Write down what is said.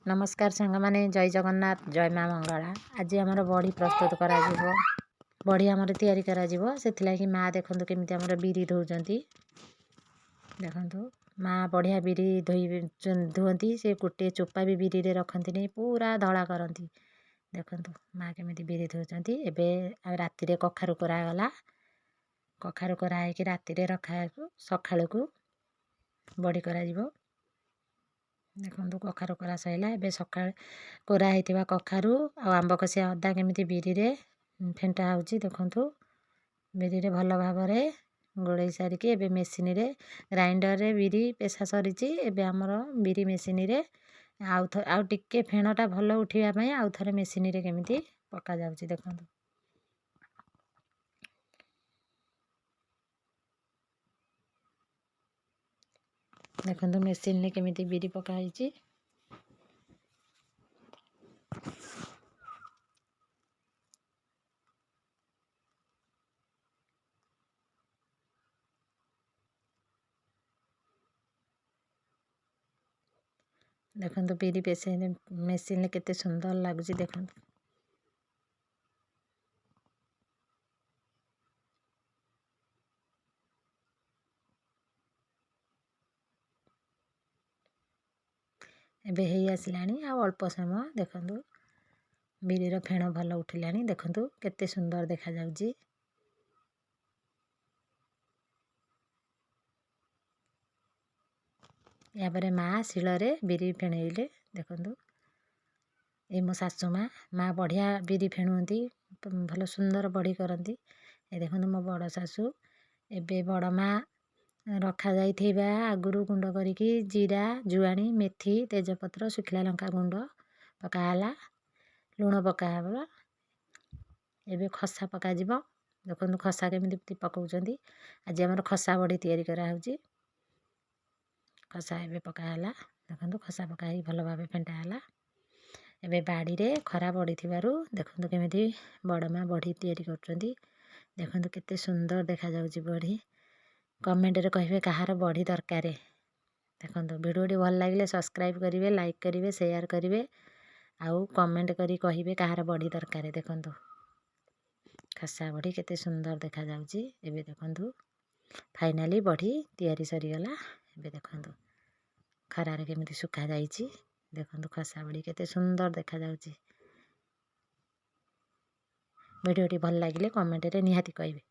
ନମସ୍କାର ସାଙ୍ଗମାନେ, ଜୟ ଜଗନ୍ନାଥ, ଜୟ ମା ମଙ୍ଗଳା। ଆଜି ଆମର ବଢ଼ି ପ୍ରସ୍ତୁତ କରାଯିବ, ବଢ଼ି ଆମର ତିଆରି କରାଯିବ। ସେଥିଲାଗି ମା ଦେଖନ୍ତୁ କେମିତି ଆମର ବିରି ଧୋଉଛନ୍ତି। ଦେଖନ୍ତୁ, ମା ବଢ଼ିଆ ବିରି ଧୋଇ ଧୁଅନ୍ତି। ସେ ଗୋଟିଏ ଚୋପା ବି ବିରିରେ ରଖନ୍ତିନି, ପୁରା ଧଳା କରନ୍ତି। ଦେଖନ୍ତୁ ମା କେମିତି ବିରି ଧୋଉଛନ୍ତି। ଏବେ ରାତିରେ କଖାରୁ କରାଗଲା। କଖାରୁ କରା ହେଇକି ରାତିରେ ରଖା, ସକାଳକୁ ବଢ଼ି କରାଯିବ। ଦେଖନ୍ତୁ, କଖାରୁ କରା ସରିଲା। ଏବେ ସକାଳେ କୋରା ହେଇଥିବା କଖାରୁ ଆଉ ଆମ୍ବ କଷିଆ ଅଦା କେମିତି ବିରିରେ ଫେଣ୍ଟା ହେଉଛି ଦେଖନ୍ତୁ। ବିରିରେ ଭଲ ଭାବରେ ଗୋଳେଇ ସାରିକି ଏବେ ମେସିନରେ, ଗ୍ରାଇଣ୍ଡରରେ ବିରି ପେଶା ସରିଛି। ଏବେ ଆମର ବିରି ମେସିନରେ ଆଉ ଆଉ ଟିକେ ଫେଣଟା ଭଲ ଉଠିବା ପାଇଁ ଆଉ ଥରେ ମେସିନରେ କେମିତି ପକାଯାଉଛି ଦେଖନ୍ତୁ। ଦେଖନ୍ତୁ ମେସିନରେ କେମିତି ବିରି ପକା ହେଇଛି। ଦେଖନ୍ତୁ ବିରି ପେଶେଇ ମେସିନରେ କେତେ ସୁନ୍ଦର ଲାଗୁଛି ଦେଖନ୍ତୁ। ଏବେ ହେଇ ଆସିଲାଣି, ଆଉ ଅଳ୍ପ ସମୟ। ଦେଖନ୍ତୁ ବିରିର ଫେଣ ଭଲ ଉଠିଲାଣି। ଦେଖନ୍ତୁ କେତେ ସୁନ୍ଦର ଦେଖାଯାଉଛି। ଏହାପରେ ମା ଶିଳରେ ବିରି ଫେଣେଇଲେ। ଦେଖନ୍ତୁ, ଏ ମୋ ଶାଶୁ ମା। ମା ବଢ଼ିଆ ବିରି ଫେଣୁଅନ୍ତି, ଭଲ ସୁନ୍ଦର ବଢ଼ି କରନ୍ତି। ଏ ଦେଖନ୍ତୁ ମୋ ବଡ଼ ଶାଶୁ। ଏବେ ବଡ଼ ମା ରଖାଯାଇଥିବା ଆଗରୁ ଗୁଣ୍ଡ କରିକି ଜିରା, ଜୁଆଣି, ମେଥି, ତେଜପତ୍ର, ଶୁଖିଲା ଲଙ୍କା ଗୁଣ୍ଡ ପକାହେଲା, ଲୁଣ ପକାହେବ। ଏବେ ଖସା ପକାଯିବ। ଦେଖନ୍ତୁ ଖସା କେମିତି ପକାଉଛନ୍ତି। ଆଜି ଆମର ଖସା ବଢ଼ି ତିଆରି କରାହେଉଛି। ଖସା ଏବେ ପକାହେଲା। ଦେଖନ୍ତୁ, ଖସା ପକା ହେଇ ଭଲ ଭାବେ ଫେଣ୍ଟା ହେଲା। ଏବେ ବାଡ଼ିରେ ଖରା ପଡ଼ିଥିବାରୁ ଦେଖନ୍ତୁ କେମିତି ବଡ଼ ମା ବଢ଼ି ତିଆରି କରୁଛନ୍ତି। ଦେଖନ୍ତୁ କେତେ ସୁନ୍ଦର ଦେଖାଯାଉଛି ବଢ଼ି। କମେଣ୍ଟରେ କହିବେ କାହାର ବଢ଼ି ଦରକାର। ଦେଖନ୍ତୁ, ଭିଡ଼ିଓଟି ଭଲ ଲାଗିଲେ ସବସ୍କ୍ରାଇବ୍ କରିବେ, ଲାଇକ୍ କରିବେ, ସେୟାର କରିବେ ଆଉ କମେଣ୍ଟ କରି କହିବେ କାହାର ବଢ଼ି ଦରକାର। ଦେଖନ୍ତୁ ଖସା ବଢ଼ି କେତେ ସୁନ୍ଦର ଦେଖାଯାଉଛି। ଏବେ ଦେଖନ୍ତୁ ଫାଇନାଲି ବଢ଼ି ତିଆରି ସରିଗଲା। ଏବେ ଦେଖନ୍ତୁ ଖରାରେ କେମିତି ଶୁଖାଯାଇଛି। ଦେଖନ୍ତୁ ଖସା ବଢ଼ି କେତେ ସୁନ୍ଦର ଦେଖାଯାଉଛି। ଭିଡ଼ିଓଟି ଭଲ ଲାଗିଲେ କମେଣ୍ଟରେ ନିହାତି କହିବେ।